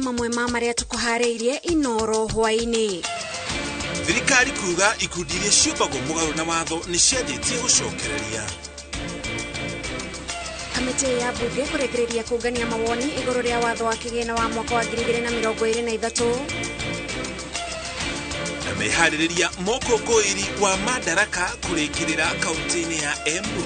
Mamwe ma marĩa tũkũharĩirie Inoro hwaĩ-inĩ. Thirikari kuga ikundi iria ciũmbagwo mũgarũ na watho nĩ cianjĩtie gũcokereria. Kamĩtĩ ya mbunge kũrekereria kũngania mawoni igũrũ rĩa watho wa kĩgĩna wa mwaka wa 2023. Na meharĩrĩria mokũngũĩri wa Madaraka kũrĩkĩrĩra kaunti-inĩ ya Embu.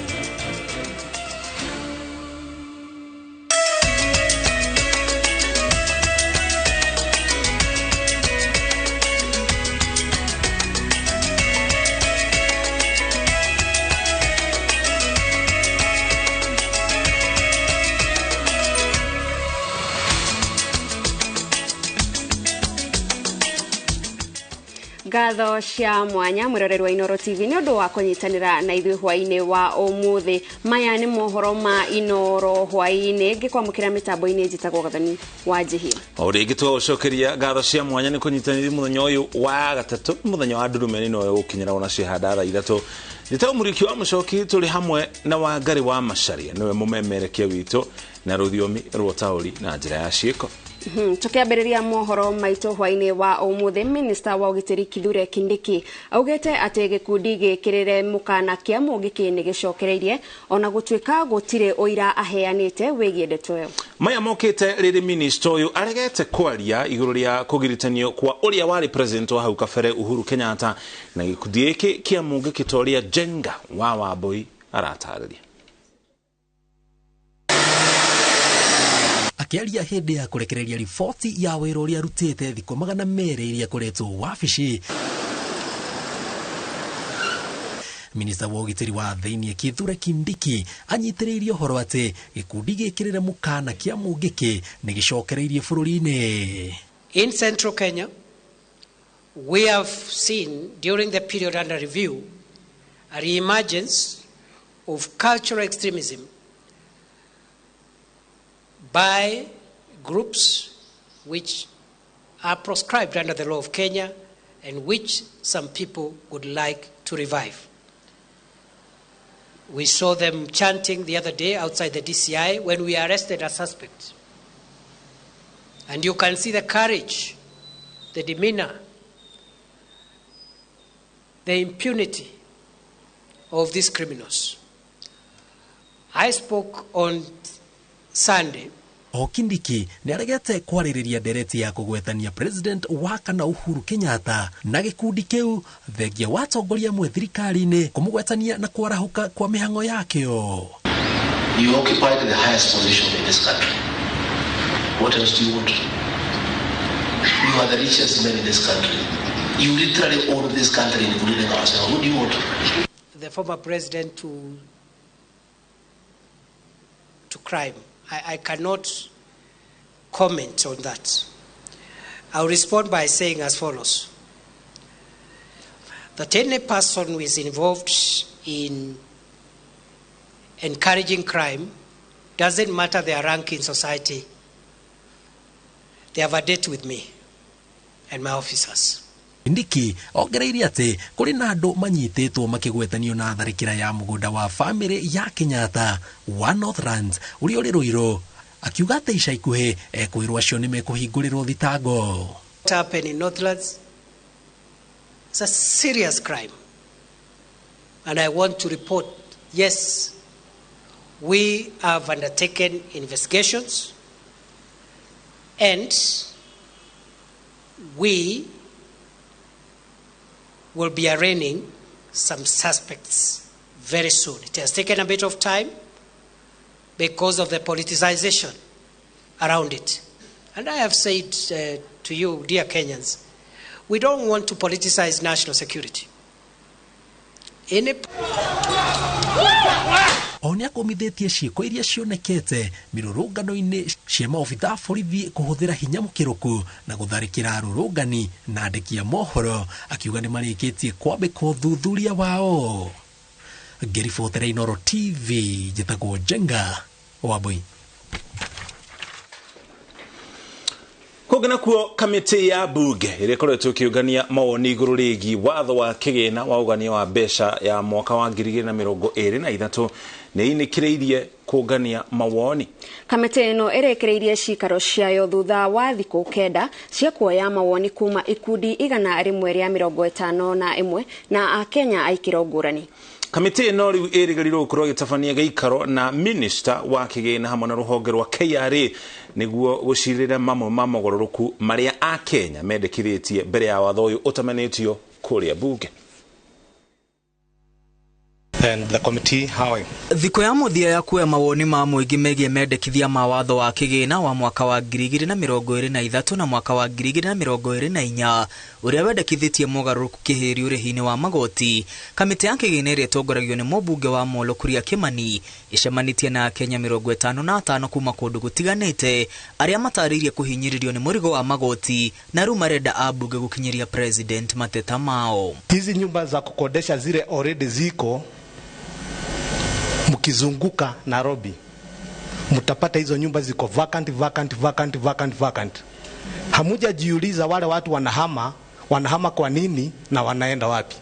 Ngatho cia mwanya mwĩroreri wa Inoro TV nĩ ũndũ wa kũnyitanĩra na ithuĩ hwaĩ-inĩ wa ũmũthĩ. Maya nĩ mohoro ma Inoro hwaĩ-inĩ, ngĩkwamũkĩra mĩtambo-inĩ njĩtagwo Gathoni wa Njihia. O rĩngĩ tũgagũcokeria ngatho cia mwanya nĩ kũnyitanĩra mũthenya ũyũ wa gatatũ, mũthenya wa ndurumeni no ũgũkinyĩra ona cihanda thaa ithatũ. Njĩtagwo Mũriũki wa Mũcoki, tũrĩ hamwe na Wangari wa Macharia, nĩwe mũmemerekia witũ na rũthiomi rwa ũtaũri na njĩra ya ciĩko. Tukiambĩrĩria mohoro maitũ hwaĩ-inĩ wa ũmũthĩ, minista wa ũgitĩri Kithure Kindiki augĩte atĩ gĩkundi gĩkĩrĩre mũkana kĩa Mũngĩkĩ nĩ gĩcokereirie ona gũtuĩka gũtirĩ ũira aheanĩte wĩgiĩ ndeto ĩyo. Maya mokĩte rĩrĩ minista ũyũ aregete kwaria igũrũ rĩa kũgiritanio kwa ũrĩa warĩ president wa hau kabere Uhuru Kenyatta na gĩkundi gĩkĩ kĩa Mũngĩkĩ ta ũrĩa Njenga wa Wambui aratarĩria. Akĩaria hĩndĩ ya kũrekereria riboti ya wĩra ũrĩa arutĩte thikũ 200 iria akoretwo wabici, minista wa ũgitĩri wa thĩinĩ Kithure Kindiki anyitĩrĩirie ũhoro atĩ gĩkundi gĩkĩrĩre mũkana kĩa Mũngĩkĩ nĩ gĩcokereirie bũrũri-inĩ. In Central Kenya, we have seen during the period under review a reemergence of cultural extremism by groups which are proscribed under the law of Kenya and which some people would like to revive. We saw them chanting the other day outside the DCI when we arrested a suspect. And you can see the courage, the demeanor, the impunity of these criminals. I spoke on Sunday. O Kindiki nĩ aregete kwarĩrĩria ndereti ya kũgwetania president wa kana Uhuru Kenyatta na gĩkundi kĩu thengia wa atongoria amwe thirikari-inĩ kũmũgwetania na kwarahũka kwa mĩhang'o yakĩo. You occupied the highest position in this country. What else do you want? You are the richest man in this country. You literally own this country, including ourselves. What do you want? The former president to crime. I cannot comment on that. I'll respond by saying as follows: that any person who is involved in encouraging crime, doesn't matter their rank in society, they have a date with me and my officers. Kindiki ongereire atĩ kũrĩ na andũ manyitĩtwo makĩgwetanio na tharĩkĩra ya mũgũnda wa bamĩrĩ ya Kenyatta wa Northlands ũrĩa ũrĩ Ruiru, akiuga atĩ ica ikuhĩ ekwĩrwo acio nĩ mekũhingũrĩrwo thitango. What happened in Northlands is a serious crime, and I want to report, yes, we have undertaken investigations and we will be arraigning some suspects very soon. It has taken a bit of time because of the politicization around it. And I have said to you, dear Kenyans, we don't want to politicize national security. Any O nĩ akũmithĩtie ciĩko iria cionekete mĩrũrũngano-inĩ cia maobitha a borithi kũhũthĩra hinya mũkĩrũku na gũtharĩkĩra arũrũngani na andĩki a mohoro, akiuga nĩ marĩkĩtie kwambĩka ũthuthuria wao. Ngĩribotera Inoro TV, njĩtagwo Njenga Wambui. Kũngĩ nakuo, kamĩtĩ ya bunge ĩrĩa ĩkoretwo ĩkĩũngania mawoni igũrũ rĩgiĩ watho wa kĩgĩna wa ũgania wa mbeca ya mwaka wa 2023 nĩ ĩinĩkĩrĩirie kũngania mawoni. Kamĩtĩ ĩno ĩrekereirie cikaro ciayo thutha wa thikũ 9 cia kuoya mawoni kuma ikundi 151 na akenya a ikĩro ngũrani. Kamĩtĩ ĩno rĩu ĩrĩgĩrĩirwo gũkorwo ĩgĩtabania gĩikaro na minista wa kĩgĩna hamwe na rũhonge rwa KRA nĩguo gũcirĩra mamwe ma mogarũrũku marĩa akenya mendekithĩtie mbere ya watho ũyũ ũtamanĩtio kũrĩa bunge. And the committee, how Thikũ ya mũthia ya kuoya mawoni ma mũingĩ megiĩ mendekithia ma watho wa kĩgĩna wa mwaka wa 2023 na mwaka wa 2024 ũrĩa wendekithĩtie mogarũrũku kĩhĩri ũrĩhi-inĩ wa magoti, kamĩtĩ ya kĩgĩna ĩrĩa ĩtongoragio nĩ mũmbunge wa Molo Kuria Kimani ĩcemanĩtie na akenya 55 kuma kũndũ gũtiganĩte arĩa matarĩirie kũhinyĩrĩrio nĩ mũrigo wa magoti na rĩu marenda ambunge gũkinyĩria president mateta mao. Hizi nyumba za kukodesha zile already ziko, mkizunguka Nairobi mtapata hizo nyumba ziko vacant, vacant, vacant, vacant, vacant. Hamujajiuliza wale watu wanahama, wanahama kwa nini na wanaenda wapi?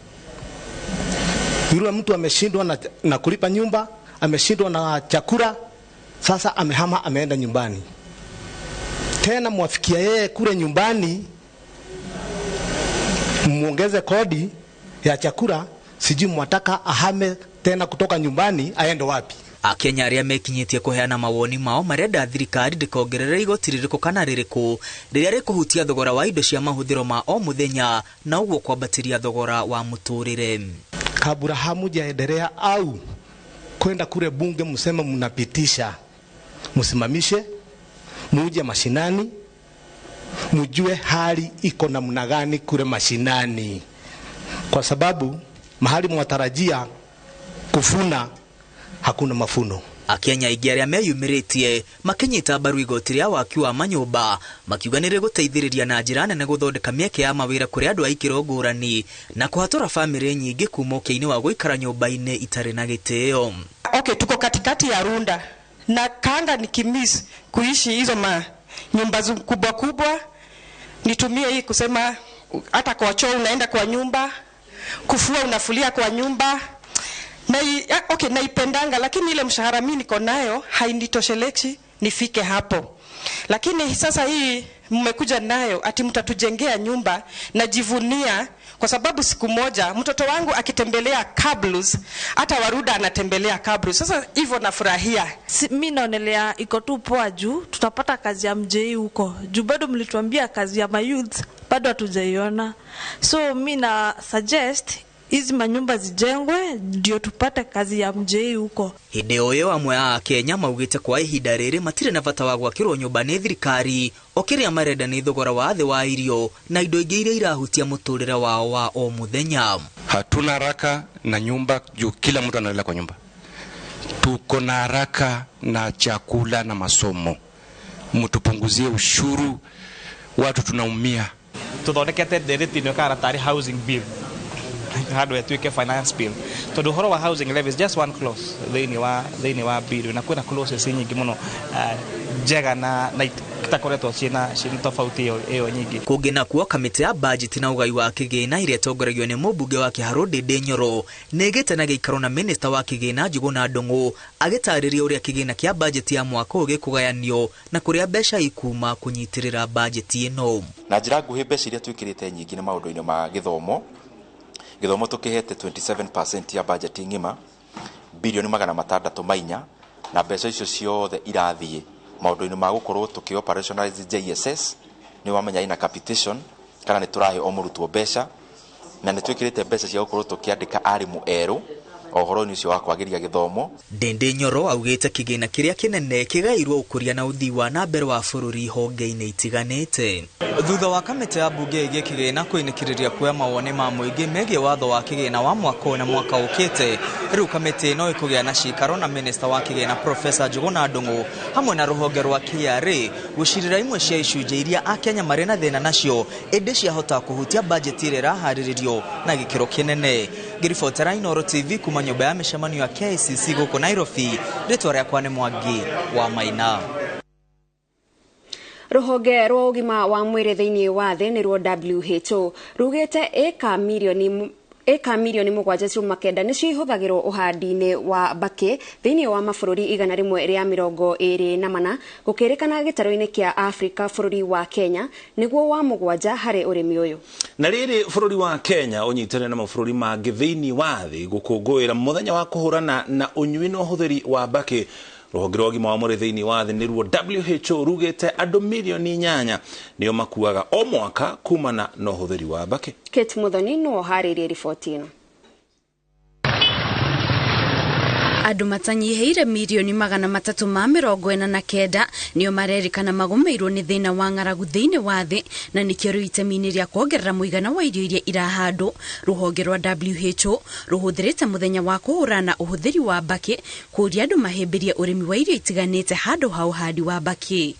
Yule mtu ameshindwa na kulipa nyumba, ameshindwa na chakula, sasa amehama, ameenda nyumbani. Tena mwafikia yeye kule nyumbani, muongeze kodi ya chakula, sijui mwataka ahame tena kutoka nyumbani aende wapi? Akenya arĩa mekinyĩtie kũheana mawoni mao marenda thirikari ndĩkongerere igoti rĩrĩkũ kana rĩrĩkũ rĩrĩa rĩkũhutia thogora wa indo cia mahũthĩro ma o mũthenya na ũguo kwambatĩria thogora wa mũtũrĩre. Kabla hamujaendelea au kwenda kule bunge mseme mnapitisha, msimamishe, muje mashinani, mjue hali iko namna gani kule mashinani, kwa sababu mahali mwatarajia kufuna hakuna mafuno. Akenya aingĩ arĩa meyumĩrĩtie makĩnyita mbaru igoti rĩa waki wa manyũmba makiuga nĩ rĩgũteithĩrĩria na njĩra nene gũthondeka mĩeke ya mawĩra kũrĩ andũ a ikĩro ngũrani na kũhatũra bamĩrĩ nyingĩ kuma ũkĩa-inĩ wa gũikara nyũmba-inĩ itarĩ na gĩtĩo. Okay, tuko katikati ya Runda na kanga nikimis kuishi hizo ma nyumba kubwa kubwa, nitumie hii kusema hata kwa choo unaenda kwa nyumba, kufua unafulia kwa nyumba. Okay, naipendanga, lakini ile mshahara mimi niko nayo hainitoshelezi nifike hapo. Lakini sasa hii mmekuja nayo ati mtatujengea nyumba, najivunia kwa sababu siku moja mtoto wangu akitembelea Kablus, hata Waruda anatembelea Kablus. Sasa hivyo nafurahia. Mimi naonelea iko tu poa juu tutapata kazi ya mjei huko. Juu bado mlituambia kazi ya mayouth bado hatujaiona. So mimi na suggest hizi manyumba zijengwe ndio tupate kazi ya mjei huko. Hĩndĩ o ĩyo amwe a Akenya maugĩte kwa ihinda rĩrĩ matirĩ na bata wa gwakĩrwo nyũmba nĩ thirikari, o kĩrĩa marenda nĩ thogora wa thĩ wa irio na indo ingĩ iria irahutia mũtũrĩre wao wa o mũthenya. Hatuna haraka na nyumba juu kila mtu analala kwa nyumba. Tuko na haraka na chakula na masomo. Mtupunguzie ushuru, watu tunaumia. Tuthondekete ndereti ĩno kana tarĩ housing bill, handũ ĩtuĩke finance bill, tondũ ũhoro wa housing levy is just one clause thĩinĩ wa bill, na kwĩna clauses nyingĩ mũno njega na itakoretwo ciĩna tofauti ĩyo nyingĩ. Kũngĩ nakuo, kamĩtĩ ya bajeti na ũgai wa kĩgĩna ĩrĩa ĩtongoragio nĩ mũmbunge wa Kĩharũ Ndĩndĩ Nyoro nĩ ĩgĩte na gĩikaro na minista wa kĩgĩna Njuguna Ndung'u agĩtarĩria ũrĩa kĩgĩna kĩa bajeti ya mwaka ũyũ gĩkũgayanio na kũrĩa mbeca ikuma kũnyitĩrĩra bajeti ĩno. Na njĩra nguhĩ, mbeca iria twĩkĩrĩte nyingĩ nĩ maũndũ-inĩ ma gĩthomo. Gĩthomo tũkĩhete 27% ya budget ng'ima, bilioni 604, na mbeca icio ciothe irathiĩ maũndũ-inĩ ma gũkorwo tũkĩ operationalize JSS, nĩ wamenya ina capitation kana nĩ tũrahe o mũrutwo mbeca, na nĩ twĩkĩrĩte mbeca cia gũkorwo tũkĩandĩka arimũ erũ ũhoro-inĩ ũcio wa kwagĩria gĩthomo. Ndĩndĩ Nyoro augĩte kĩgĩna kĩrĩa kĩnene kĩgairwo ũkũria na ũthii wa na mbere wa bũrũri honge-inĩ itiganĩte. Thutha wa kamĩtĩ ya bunge ĩgiĩ kĩgĩna kũinĩkĩrĩria kuoya mawoni ma mũingĩ megiĩ watho wa kĩgĩna wa mwaka ũyũ na mwaka ũkĩte, rĩu kamĩtĩ ĩno ĩkũgĩa na cikaro na minista wa kĩgĩna Profesa Njuguna Ndung'u hamwe na rũhonge rwa KRA gũcirĩra imwe cia icunjĩ iria akenya marĩ na thĩna nacio ĩndĩ ciahota kũhutia bajeti ĩrĩa ĩraharĩrĩrio na gĩkĩro kĩnene. Ngĩribotera Inooro TV kuma nyũmba ya mĩcemanio ya KICC gũkũ Nairobi, rĩtwa rĩakwa nĩ Mwangi wa Maina. Rũhonge rwa ũgima wa mwĩrĩ thĩinĩ wa thĩ nĩruo WHO rugĩte ĩka milioni 7.9 nĩcio ihũthagĩrwo ũhandi-inĩ wa mbakĩ thĩinĩ wa mabũrũri 124 gũkĩrĩkana gĩtarũ-inĩ kĩa Afrika. Bũrũri wa Kenya nĩguo wa 7 harĩ ũrĩmi ũyũ. Na rĩrĩ bũrũri wa Kenya ũnyitane na mabũrũri mangĩ thĩinĩ wa thĩ gũkũngũĩra mũthenya wa kũhũrana na ũnyui na ũhũthĩri wa mbakĩ. Rũhonge rwa ũgima wa mwĩrĩ thĩinĩ wa thĩ nĩruo WHO rugĩte andũ milioni 8 nĩo makuaga o mwaka kumana na ũhũthĩri wa mbakĩ. Kate Muthoni no harĩirie riboti ĩno. Andũ matanyihĩire milioni 349 nĩo marerĩkana magũmĩirwo nĩ thĩna wa ng'aragu thĩinĩ wa thĩ, na nĩkĩo rĩu itemi-inĩ rĩa kuongerera mũigana wa irio iria irahandwo. Rũhonge rwa WHO rũhũthĩrĩte mũthenya wa kũhũrana ũhũthĩri wa mbakĩ kũũria andũ mahĩmbĩrie ũrĩmi wa irio itiganĩte handũ ha ũhandi wa mbakĩ.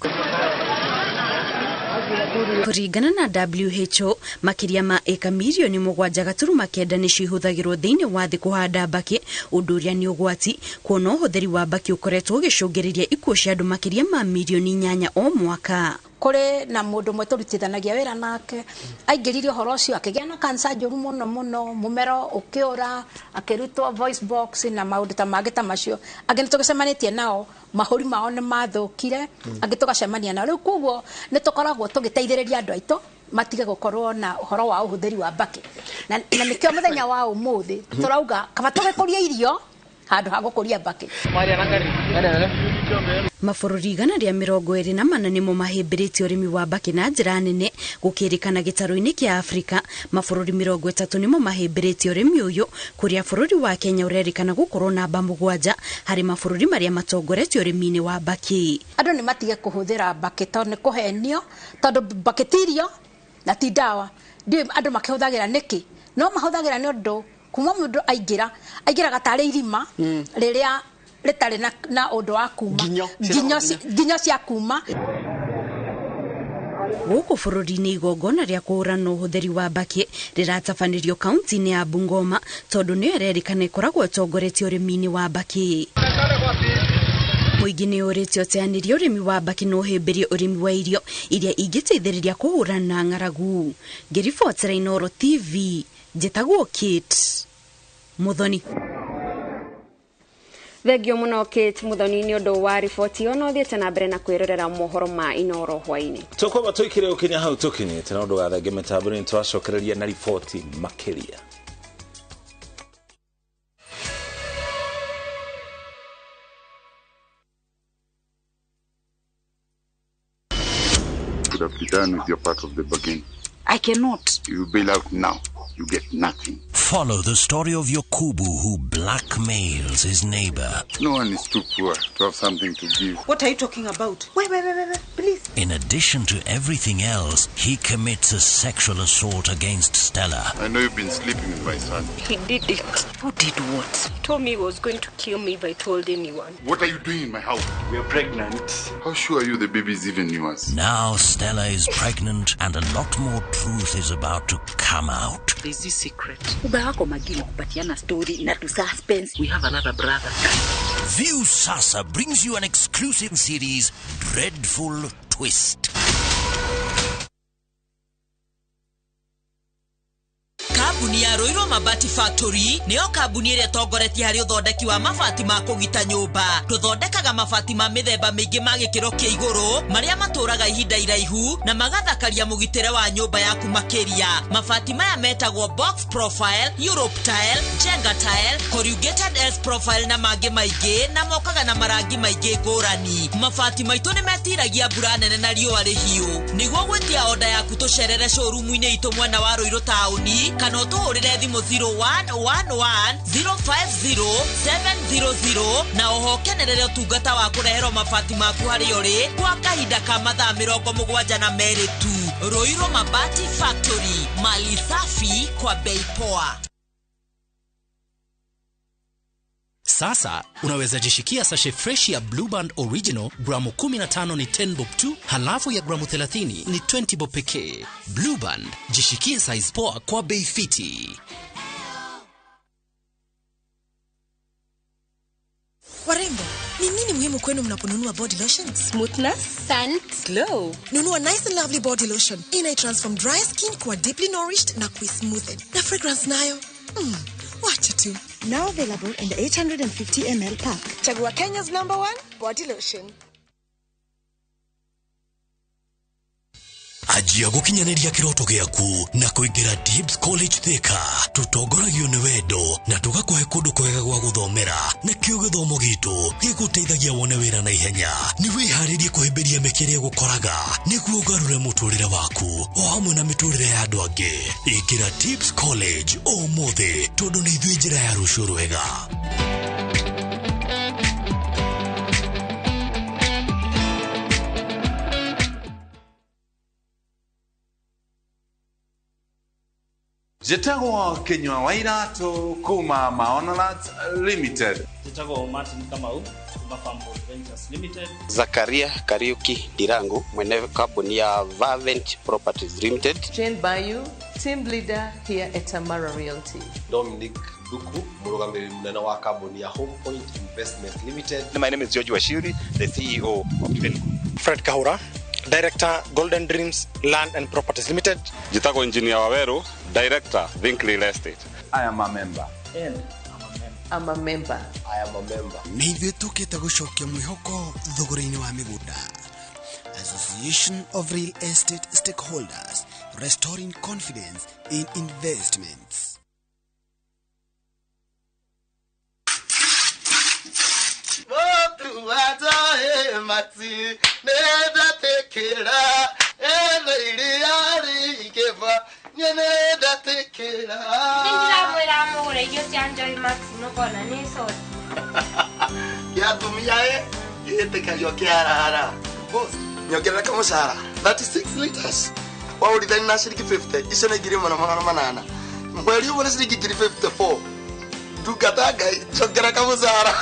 Kũringana na WHO, makĩria ma ĩka milioni 7.9 nĩcio ihũthagĩrwo thĩinĩ wa thĩ kũhanda mbakĩ, ũndũ ũrĩa nĩ ũgwati kuona ũhũthĩri wa mbakĩ ũkoretwo ũgĩcũngĩrĩria ikuũ cia andũ makĩria ma milioni 8 o mwaka. Kũrĩ na mũndũ ũmwe tũrutithanagia wĩra nake aingĩrire ũhoro ũcio akĩgĩa na kansa njũru mũno mũno, mũmero ũkĩũra, akĩrutwo voice box na maũndũ ta mangĩ ta macio. Angĩ nĩ tũgĩcemanĩtie nao mahũri mao nĩ mathũkire, angĩ tũgacemania nao. Rĩu koguo nĩ tũkoragwo tũgĩteithĩrĩria andũ aitũ matige gũkorwo na ũhoro wa ũhũthĩri wa mbakĩ, na nĩkĩo mũthenya wa ũmũthĩ tũrauga kaba tũgĩkũria irio handũ ha gũkũria mbakĩ. Mabũrũri 124 nĩmo mahĩmbĩrĩtie ũrĩmi wa mbakĩ na njĩra nene gũkĩrĩkana gĩtarũ-inĩ kĩa Afrika. Mabũrũri 30 nĩmo mahĩmbĩrĩtie ũrĩmi ũyũ, kũrĩa bũrũri wa Kenya ũrerĩkana gũkorwo namba 7 harĩ mabũrũri marĩa matongoretie ũrĩmi-inĩ wa mbakĩ. Andũ nĩ matige kũhũthĩra mbakĩ tondũ nĩ kũhenio, tondũ mbakĩ ti irio na ti ndawa. Ndiũĩ andũ makĩhũthagĩra nĩkĩ, no mahũthagĩra nĩ ũndũ kuma mũndũ aingĩraga tarĩ irima rĩrĩa rĩtarĩ na ũndũ wa kuma nginyo cia kuma. Gũkũ bũrũri-inĩ igongona rĩa kũhũrana ũhũthĩri wa mbakĩ rĩratabanĩrio kaunti-inĩ ya Bungoma tondũ nĩyo ĩrerĩkana ĩkoragwo ĩtongoretie ũrĩmi-inĩ wa mbakĩ. Mũingĩ nĩ ũrĩtio ũteanĩrie ũrĩmi wa mbakĩ na ũhĩmbĩrie ũrĩmi wa irio iria ingĩteithĩrĩria kũhũrana na ng'aragu. Ngĩribotera Inooro TV, njĩtagwo Kate Muthoni. Thengio mũno Kate Muthoni nĩ ũndũ wa riboti ĩyo, no thiĩte na mbere na kwĩrorera mohoro ma Inooro hwaĩ-inĩ. Tũkwamba tũikire ũkinya hau tũkinyĩte na ũndũ wa thengia mĩtambo-inĩ tũracokereria na riboti makĩria. Could have been done with your part of the bargain. I cannot. You bail out now, you get nothing. Follow the story of Yokubu, who blackmails his neighbor. No one is too poor to have something to give. What are you talking about? Wait, please. In addition to everything else, he commits a sexual assault against Stella. I know you've been sleeping with my son. He did it. Who did what? He told me he was going to kill me if I told anyone. What are you doing in my house? We are pregnant. How sure are you the baby is even yours? Now Stella is pregnant and a lot more truth is about to come out. There's this secret. Story na suspense. We have another brother. View Sasa brings you an exclusive series, Dreadful Twist. Kambuni ya Ruiru Mabati Factory nĩyo kambuni ĩrĩa ĩtongoretie harĩ ũthondeki wa mabati ma kũgita nyũmba. Tũthondekaga mabati ma mĩthemba mĩingĩ ma gĩkĩro kĩa igũrũ marĩa matũraga ihinda iraihu na magathakaria mũgitĩre wa nyũmba yaku makĩria. Mabati maya metagwo box profile, Europe tile, Jenga tile, corrugated S profile na mangĩ maingĩ, na mokaga na marangi maingĩ ngũrani. Mabati maitũ nĩ metiragia mbura nene na riũa rĩhiũ. Nĩguo gwĩtia oda yaku tũcerere showroom-inĩ itũ mwena wa Ruiru taũni kana ũtũhũrĩre thimũ 0111 050 700 na oho kenerere ũtungata wa kũreherwo mabati maku harĩa ũrĩ kwa kahinda ka mathaa 72 tu. Ruiru Mabati Factory, mali safi kwa bei poa. Sasa unaweza jishikia sachet fresh ya Blue Band Original gramu 15 ni 10 bob tu, halafu ya gramu 30 ni 20 bob pekee. Blue Band, jishikie size poa kwa bei fiti. Warembo, ni nini muhimu kwenu mnaponunua body lotion? Smoothness, scent, glow. Nunua Nice and Lovely body lotion. Ina transform dry skin kuwa deeply nourished na kuismoothen. Na fragrance nayo? Wacha tu. Now available in the 850 ml pack. Chagua Kenya's number one body lotion. Anjia gukinyaniria kiroto giaku na kuingira Tips College Thika. Tutongoragio ni wendo na tugakuhe kundu kwega gwa guthomera, nakio githomo gitu giguteithagia wone wira na ihenya. Ni wiharirie kuhimbiria mĩkĩre ĩgũkoraga nĩguo ũgarũre mũtũrĩre waku o hamwe na mĩtũrĩre ya andũ angĩ. Ingĩra Tips College ũmũthĩ tondũ nĩ ithuĩ njĩra ya rũciũ rwega. Njĩtagwo Kinyua wa Iratũ kuma Maonolat Limited. Njĩtagwo Martin Kamau kuma Farmboard Ventures Limited. Zakaria Kariuki Ndirangu mwene kambuni ya Vavent Properties Limited. Jane Bayu, team leader here at Tamara Realty. Dominic Duku, mũrũgamĩrĩri mũnene wa kambuni ya Home Point Investment Limited. My name is George Washiri, the CEO of Glen. Fred Kahura, Director, Golden Dreams Land and Properties Limited. Njĩtagwo Engineer Waweru, Director, Think Real Estate. I am a member. And I'm a member. I am a member. Nĩ ithuĩ tũkĩte gũcokia mwĩhoko thogora-inĩ wa mĩgũnda. Association of Real Estate Stakeholders, restoring confidence in investments. Nyongerera kamũcara 36 liters waũrithani na ciringi 50 icio nĩ 1800 mweri ũmwe nĩ ciringi 54 ndungata Ngai njongera kamũcara.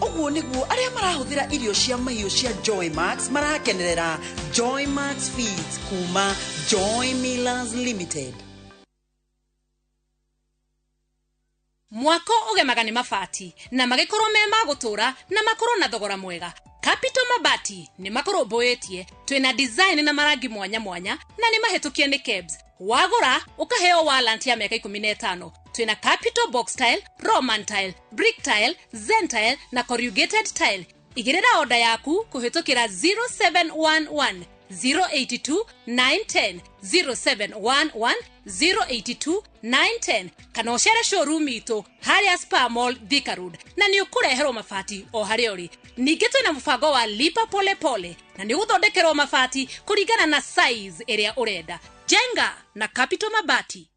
Ũguo nĩguo arĩa marahũthĩra irio cia mahiũ cia Joy Max marakenerera Joy Max Feeds kuma Joy Millers Limited. Mwako ũgemaga nĩ mabati na magĩkorwo me ma gũtũra na makorwo na thogora mwega. Capital Mabati nĩ makũrũmbũĩtie, twĩna design na marangi mwanya mwanya na nĩ mahĩtũkie nĩ KEBS. Wagũra ũkaheo warranty ya mĩaka 15. Twĩna Capital Box Tile, Roman Tile, Brick Tile, Zen Tile na Corrugated Tile. Igĩrĩra oda yaku kũhĩtũkĩra 0711 082 910 0711 082 910 kana ũcere showroom itũ harĩa Spa Mall Thika Road na nĩ ũkũreherwo mabati o harĩa ũrĩ. Ningĩ twĩna mũbango wa lipa pole pole na nĩ ũgũthondekerwo mabati kũringana na size ĩrĩa ũrenda. Jenga na Capital Mabati.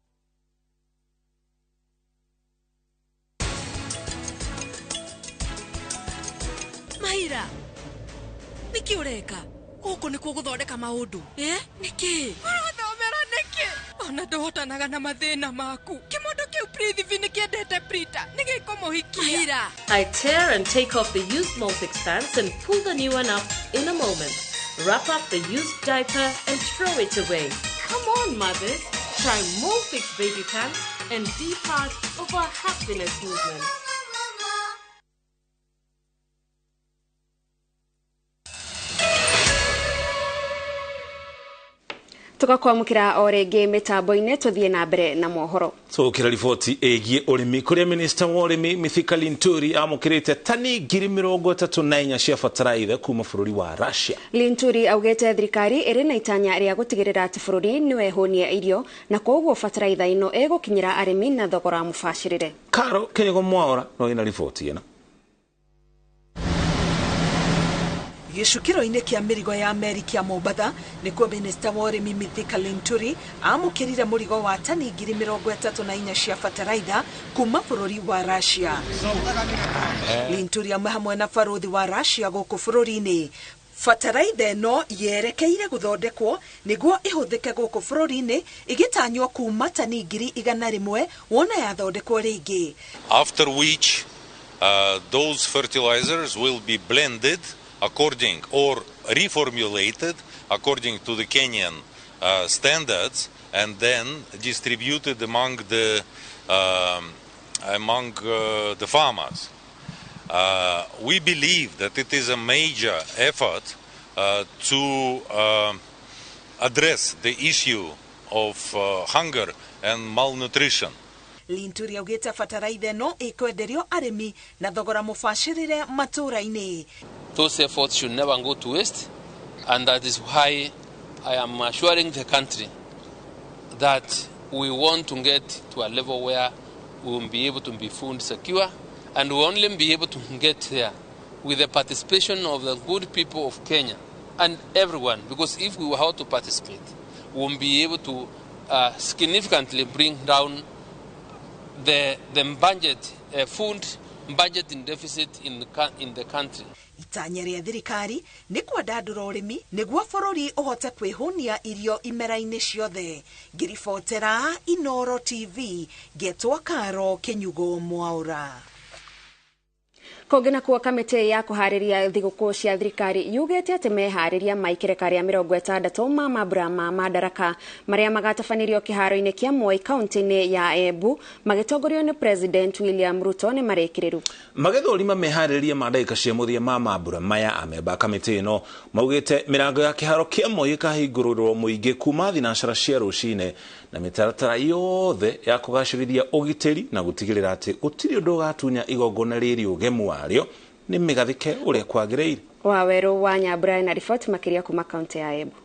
Mahira, nĩkĩ ũreka? Gũkũ nĩkuo gũthondeka maũndũ. Nĩkĩ? Ũrathomera nĩkĩ? Ona ndũhotanaga na mathĩna maku. Kĩmũndũ kĩu Prithvi nĩkĩendete Prita, nĩgĩkũmũhikia. Mahira. I tear and take off the used Molfix pants and pull the new one up in a moment. Wrap up the used diaper and throw it away. Come on, mothers. Try Molfix baby pants and be part of our happiness movement. Tugakwamukira o rĩngĩ mĩtambo-inĩ tũthiĩ na mbere na mohoro. Tũgũkĩra riboti ĩgiĩ ũrĩmi kũrĩa minista wa ũrĩmi Mithika Linturi amũkĩrĩte tani 34 cia bataraitha kuma bũrũri wa Russia. Linturi augĩte thirikari ĩrĩ na itanya rĩa gũtigĩrĩra atĩ bũrũri nĩwehũnia irio na koguo bataraitha ĩno ĩgũkinyĩra arĩmi na thogora mũbacĩrĩre. Karo Kĩrĩgo Mwaora no ĩna riboti ĩno. Gĩcukĩro-inĩ kĩa mĩrigo ya meri kĩa Mombatha nĩkuo minista wa ũrĩmi Mithika Linturi amũkĩrire mũrigo wa tani 34 cia bataraitha kuma bũrũri wa Russia. Linturi amwe hamwe na barũthi wa Russia gũkũ bũrũri-inĩ. Bataraitha ĩno yerekeire gũthondekwo nĩguo ĩhũthĩke gũkũ bũrũri-inĩ ĩgĩtanywo kuma tani 100,000 wona yathondekwo rĩngĩ. After which those fertilizers will be blended according or reformulated according to the Kenyan standards and then distributed among the farmers. We believe that it is a major effort to address the issue of hunger and malnutrition. Linturi augite bataraitha ĩno ĩkwenderio arĩmi na thogora mũbacĩrĩre matũra-inĩ. Those efforts should never go to waste, and that is why I am assuring the country that we want to get to a level where we will be able to be food secure, and we will only be able to get there with the participation of the good people of Kenya and everyone, because if we were how to participate, we will be able to significantly bring down the budget, food budget in deficit in the country. Itanya rĩa thirikari nĩ kwandandũra ũrĩmi nĩguo bũrũri ũhote kwĩhũnia irio imera-inĩ ciothe. Ngĩribotera Inoro TV, ngetwo Karo Kĩnyugo Mwaura. Kũngĩ nakuo kamĩtĩ ya kũharĩria thigũkũ cia thirikari yugĩte atĩ meharĩria ma ikereka rĩa 60 ma mambura ma Madaraka marĩa magatabanĩrio kĩharo-inĩ kĩa Moi kaunti-inĩ ya Embu magĩtongorio nĩ President William Ruto nĩ marĩkĩrĩru. Magĩthũrima meharĩria ma ndagĩka cia mũthia ma mambura maya, amemba a kamĩtĩ ĩno maugĩte mĩrango ya kĩharo kĩa Moi ĩkahingũrĩrwo mũingĩ kuma thinacara cia rũcinĩ na mĩtaratara yothe ya kũgacĩrithia ũgitĩri na gũtigĩrĩra atĩ gũtirĩ ũndũ ũgatunya igongona rĩrĩ ũgemu warĩo nĩ mĩgathĩke ũrĩa kwagĩrĩire. Wawerũ wa Nyambura na riboti makĩria kuma kaunti ya Embu.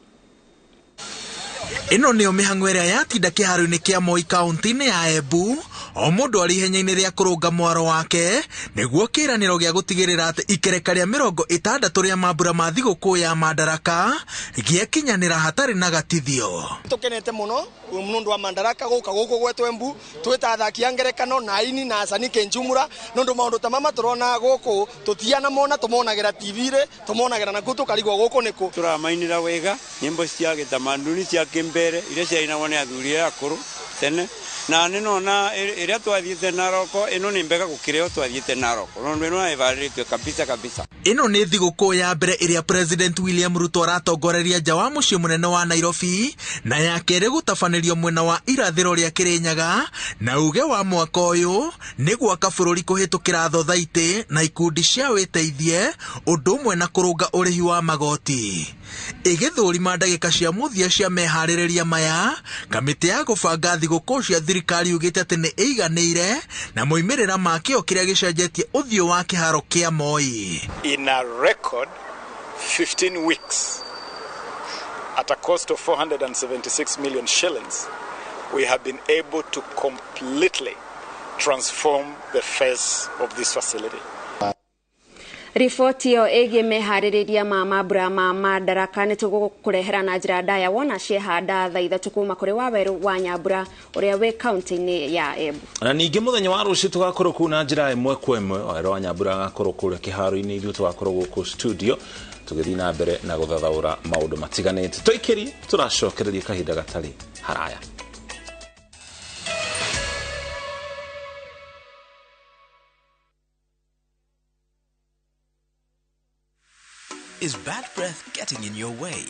Ĩno nĩyo mĩhang'o ĩrĩa yatinda kĩharo-inĩ kĩa Moi kaunti-inĩ ya Embu, o mũndũ arĩ ihenya-inĩ rĩa kũrũnga mwaro wake nĩguo kĩĩranĩro gĩa gũtigĩrĩra atĩ ikereka rĩa 60 rĩa mambura ma thigũkũ ya Madaraka gĩakinyanĩra hatarĩ na gatithio. Tũkenete mũno nũndũ wa Madaraka gũka gũkũ gwetũ Embu, twĩta athaki a ngerekano na aini na acani kĩnjumũra nũndũ maũndũ ta mama tũrona gũkũ tũtianamona, tũmonagĩra TV-rĩ, tũmonagĩra nakuo tũkarigwo gũkũ nĩkũ. Tũramainĩra wega nyĩmbo cia gĩtamanduni cia kĩmbere iria ciainagwo nĩ athuri aya akũrũ tene, na nĩ nona ĩrĩa twathiĩte Naroko ĩno nĩ mbega gũkĩra ĩyo twathiĩte Naroko nondũ ĩno ĩbarĩrĩtio kabisa kabisa. Ĩno nĩ thigũkũ ya mbere ĩrĩa President William Ruto aratongoreria nja wa mũciĩ mũnene wa Nairobi, na ya kerĩ gũtabanĩrio mwena wa irathĩro rĩa Kĩrĩnyaga, na uge wa mwaka ũyũ nĩ gwaka bũrũri kũhĩtũkĩra thothaitĩ na ikundi cia wĩteithie ũndũ ũmwe na kũrũnga ũrĩhi wa magoti. Ĩgĩthũrima ndagĩka cia mũthia cia meharĩrĩria maya, kamĩtĩ ya gũbanga thigũkũ cia thirikari yugĩte atĩ nĩ ĩiganĩire na moimĩrĩra ma kĩo kĩrĩa gĩcenjetie ũthiũ wa kĩharo kĩa Moi. In a record 15 weeks at a cost of 476 million shillings, we have been able to completely transform the face of this facility. Riboti ĩyo ĩgiĩ meharĩrĩria ma mambura ma Madaraka nĩ tũgũkũrehera na njĩra ndaya wona ciehanda thaa 3 kuma kũrĩ Wawerũ wa Nyambura ũrĩa wĩ kaunti-inĩ ya Embu. Na ningĩ mũthenya wa rũciũ tũgakorwo kũu na njĩra ĩmwe kwa ĩmwe, Wawerũ wa Nyambura agakorwo kũrĩa kĩharo-inĩ, ithuĩ tũgakorwo gũkũ studio tũgĩthiĩ na mbere na gũthathaũra maũndũ matiganĩte. Tũikĩrie tũracokereria kahinda gatarĩ haraya. Is bad breath getting in your way?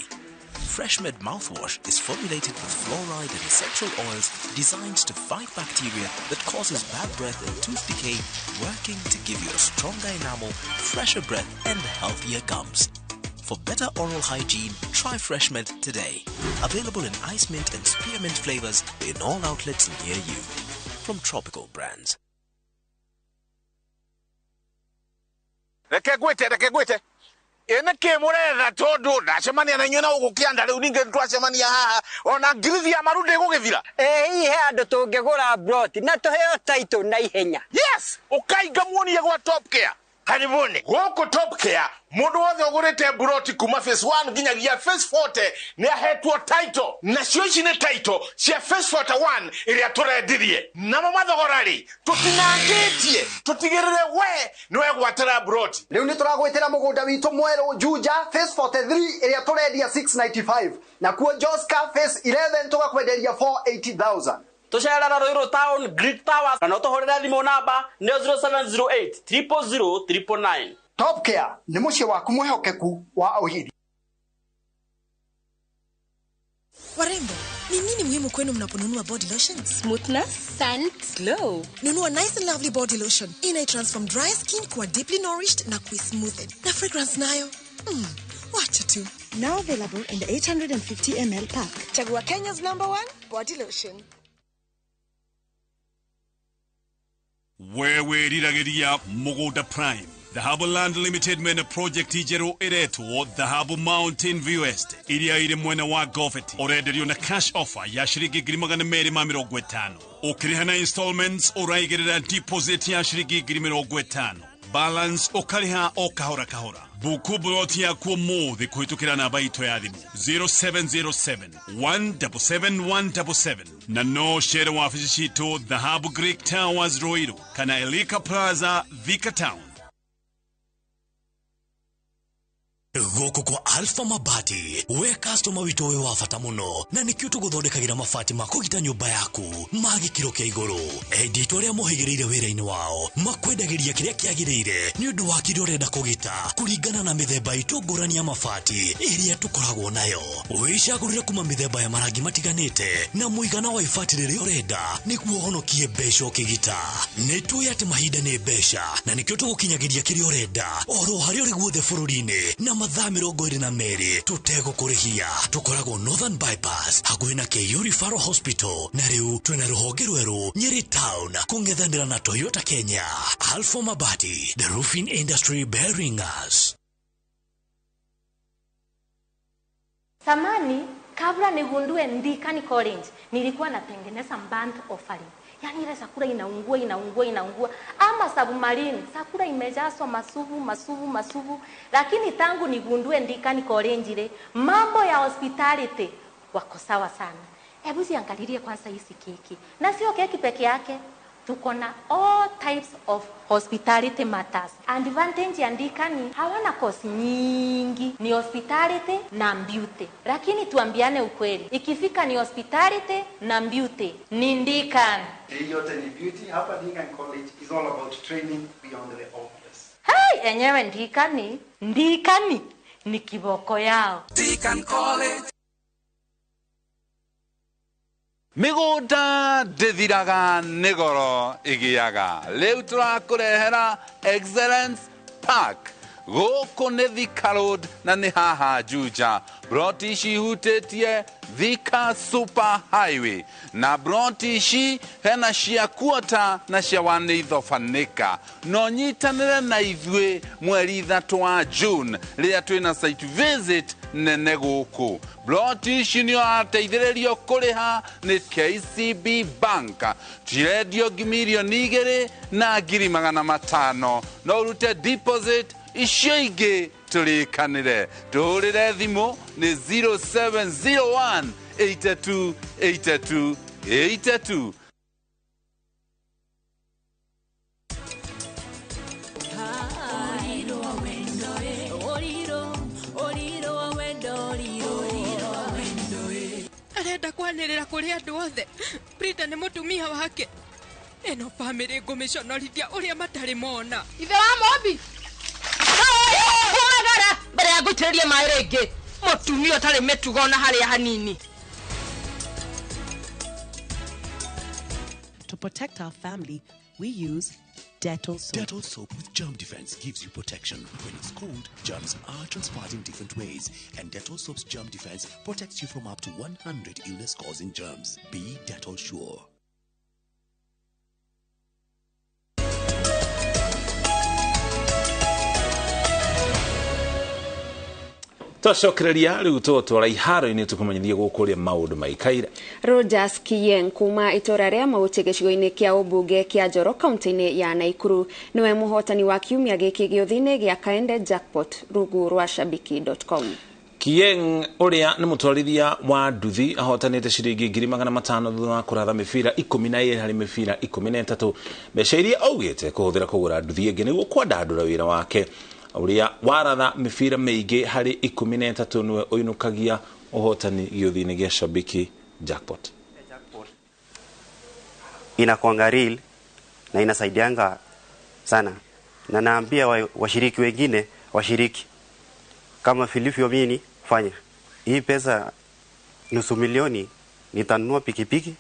FreshMed mouthwash is formulated with fluoride and essential oils designed to fight bacteria that causes bad breath and tooth decay, working to give you a stronger enamel, fresher breath and healthier gums. For better oral hygiene, try FreshMed today. Available in ice mint and spearmint flavors in all outlets near you. From Tropical Brands. Reke gwĩte. Ene ke muretha tondu ndacemania na inyuĩ na gũkĩanda rĩu ningĩ twacemania haha ona ngirithi ya maru ndĩgũgĩthira. Ĩ he andũ tũngĩgũra broti na tũheo title na ihenya. Yes, ũkainga muonie gwa Top Care. Karibuni gũkũ Top Care mũndũ wothe ũgũrĩte broti kuma phase 1 nginyagia phase 40 nĩ ahetwo title, nacio ici nĩ title cia phase 41 ĩrĩa tũrendirie. Namo mathogora rĩ tũtinangĩtie tũtigĩrĩre we nĩ wegwatĩra broti. Rĩu nĩ tũragwĩtĩra mũgũnda witũ mwerũ Juja phase 43 ĩrĩa tũrendia 695, nakuo Joska phase 11 tũgakwenderia 480,000. Tũcerera Ruiru Town Greek Towers kana ũtũhũrĩre thimũ namba nĩ 0708 000 999. Top Care nĩ mũciĩ waku mwĩhokeku wa ũhiri. Warembo, Ni nini muhimu kwenu mnaponunua body lotion? Smoothness, scent, glow. Nunua Nice and Lovely body lotion. Ina transform dry skin kuwa deeply nourished na kuismoothen. Na fragrance nayo, wacha tu. Now available in the 850 ml pack. Chagua Kenya's #1 body lotion. Wewe riragĩria Mũgũnda Prime. Dhahabu Land Limited mena project njerũ ĩretwo Dhahabu Mountain View Estate iria ĩrĩ mwena wa Goveti. Ũrenderio na cash offer ya ciringi 250,000. Ũkĩrĩha na installments ũraigĩrĩra deposit ya ciringi 50,000. Balance ũkarĩha o kahora kahora. Buku buloti yaku ũmũthĩ kũhĩtũkĩra namba itũ ya thimũ 0707 177 177 na no cere wabici citũ Dhahabu Greek Towers Ruiru kana Elika Plaza Thika Town. Gũkũ kwa Alpha Mabati we customer witũ wĩ wa bata mũno na nĩkĩo tũgũthondekagĩra mabati ma kũgita nyũmba yaku ma gĩkĩro kĩa igũrũ. Endia itũ arĩa mohĩgĩrĩire wĩra-inĩ wao makwendagĩria kĩrĩa kĩagĩrĩire nĩ ũndũ wa kĩrĩa ũrenda kũgita kũringana na mĩthemba itũ ngũrani ya mabati ĩrĩa tũkoragwo nayo. Wĩcagũrĩre kuma mĩthemba ya marangi matiganĩte na mũigana wa ibati rĩrĩa ũrenda nĩguo ũhonokie mbeca ũkĩgita. Nĩ tũĩ atĩ mahinda nĩ mbeca na nĩkĩo tũgũkinyagĩria kĩrĩa ũrenda oro harĩa ũrĩ guothe bũrũri-inĩ na mathaa 22 tũtegũkũrĩhia. Tũkoragwo Northern Bypass hakuhĩ na KU Referral Hospital na rĩu twĩna rũhonge rwerũ Nyeri Town kũng'ethanĩra na Toyota Kenya. Alpha Mabati, the roofing industry bearing us. Samani, kabla nigundue Ndikani College, nilikuwa natengeneza burnt offering. Yaani ile sakura inaungua inaungua inaungua, ama submarine sakura imejazwa masubu masubu masubu. Lakini tangu nigundue Ndikani College ile mambo ya hospitality wako sawa sana. Hebu ziangalilie kwanza hizi keki, na sio keki peke yake, tuko na all types of hospitality matters. Advantage ya Ndikani, hawana course nyingi, ni hospitality na beauty. Lakini tuambiane ukweli, ikifika ni hospitality na beauty, ni Ndikani. Hii yote ni beauty. Hapa Ndikani College is all about training beyond the obvious. Hey, enyewe Ndikani, Ndikani ni kiboko yao. Ndikani College. Mĩgũnda ndĩthiraga nĩ goro ĩgĩaga. Rĩu tũrakũrehera Excellence Park. Gũkũ nĩ Thika Road na nĩ haha Juja. Broti ici ihutĩtie Thika Super Highway. Na broti ici hena cia kuota na cia wanĩithobanĩka. No nyitanĩre na ithuĩ mweri 3 wa June rĩrĩa twĩna site visit nene gũkũ. Broti ici nĩ ũrateithĩrĩrio kũrĩha nĩ KCB Bank. Cirendio 2,500,000. No ũrute deposit icio ingĩ tũrĩkanĩre. Tũhũrĩre thimũ nĩ 0701 82 82 82. Arenda kwanĩrĩra kũrĩ andũ othe Prita nĩ mũtumia wake. Ĩno bamĩrĩ ngũmĩconorithia ũrĩa matarĩ mona. Ithe wa Mobi umagara mbere ya ngũitĩrĩrie maĩ rĩngĩ. Mũtumia ũtarĩ mĩtugo ona harĩa hanini. To protect our family, we use Dettol soap. Dettol soap with germ defense gives you protection. When it's cold, germs are transferred in different ways, and Dettol soap's germ defense protects you from up to 100 illness-causing germs. Be Dettol sure. Twacokereria rĩu tũgũtwara iharo-inĩ tũkũmenyithia gũkũ ũrĩa maũndũ maikaire. Rogers Kiyeng kuma itũra rĩa Mauti gĩcigo-inĩ kĩa ũmbunge kĩa Njoro kaunti-inĩ ya Naikuru nĩwe mũhotani wa kiumia gĩkĩ gĩũthĩ-inĩ gĩa Kaende Jackpot rungu rwa shabiki.com. Kiyeng ũrĩa nĩ mũtwarithia wa nduthi ahotanĩte ciringi 500,000 thutha wa kũratha mĩbira 12 harĩ mĩbira 13 mbeca iria augĩte kũhũthĩra kũgũra nduthi ĩngĩ nĩguo kwandandũra wĩra wake. Ũrĩa waratha mĩbira mĩingĩ harĩ 13 nĩwe ũinũkagia ũhotani gĩũthĩ-inĩ gĩa Shabiki Jackpot. Inakuanga real na inasaidianga sana, na naambia washiriki wengine washiriki kama vilivyo mimi fanya. Hii pesa 500,000 Nitanunua pikipiki,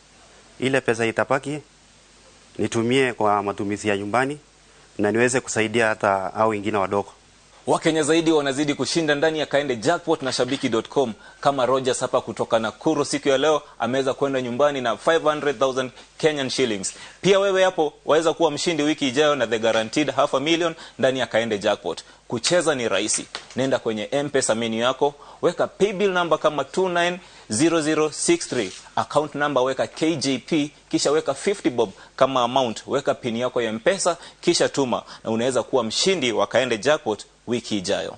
ile pesa itabaki nitumie kwa matumizi ya nyumbani na niweze kusaidia hata au wengine wadogo. Wakenya zaidi wanazidi kushinda ndani ya Kaende Jackpot na Shabiki.com. Kama Rogers hapa kutoka Nakuru siku ya leo ameweza kwenda nyumbani na 500,000 Kenyan shillings. Pia wewe hapo waweza kuwa mshindi wiki ijayo na the guaranteed half a million ndani ya Kaende Jackpot. Kucheza ni rahisi. Nenda kwenye M-Pesa menu yako, weka paybill number kama 290063, account number weka KJP, kisha weka 50 bob kama amount, weka pin yako ya M-Pesa kisha tuma, na unaweza kuwa mshindi wa Kaende Jackpot wiki ijayo.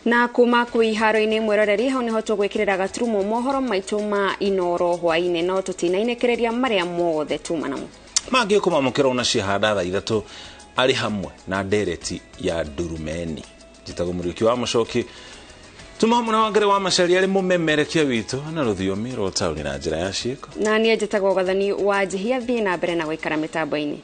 Na kuma kwĩ iharo-inĩ mwĩroreri hau nĩho tũgwĩkĩrĩra gaturumo mohoro maitũ ma Inoro hwaĩ-inĩ, no tũtinainĩkĩrĩria marĩa mothe tuma namo. Mangĩ kũmamũkĩra ona cihanda thaa 3 arĩ hamwe na ndereti ya Ndurumeni. Njĩtagwo Mũriũki wa Mũcoki, tuma hamwe na Wangari wa Macharia arĩ mũmemerekia witũ na rũthiomi rwa taũni na njĩra ya ciĩko. Na niĩ njĩtagwo Gathoni wa Njihia, thiĩ na mbere na gũikara mĩtambo-inĩ.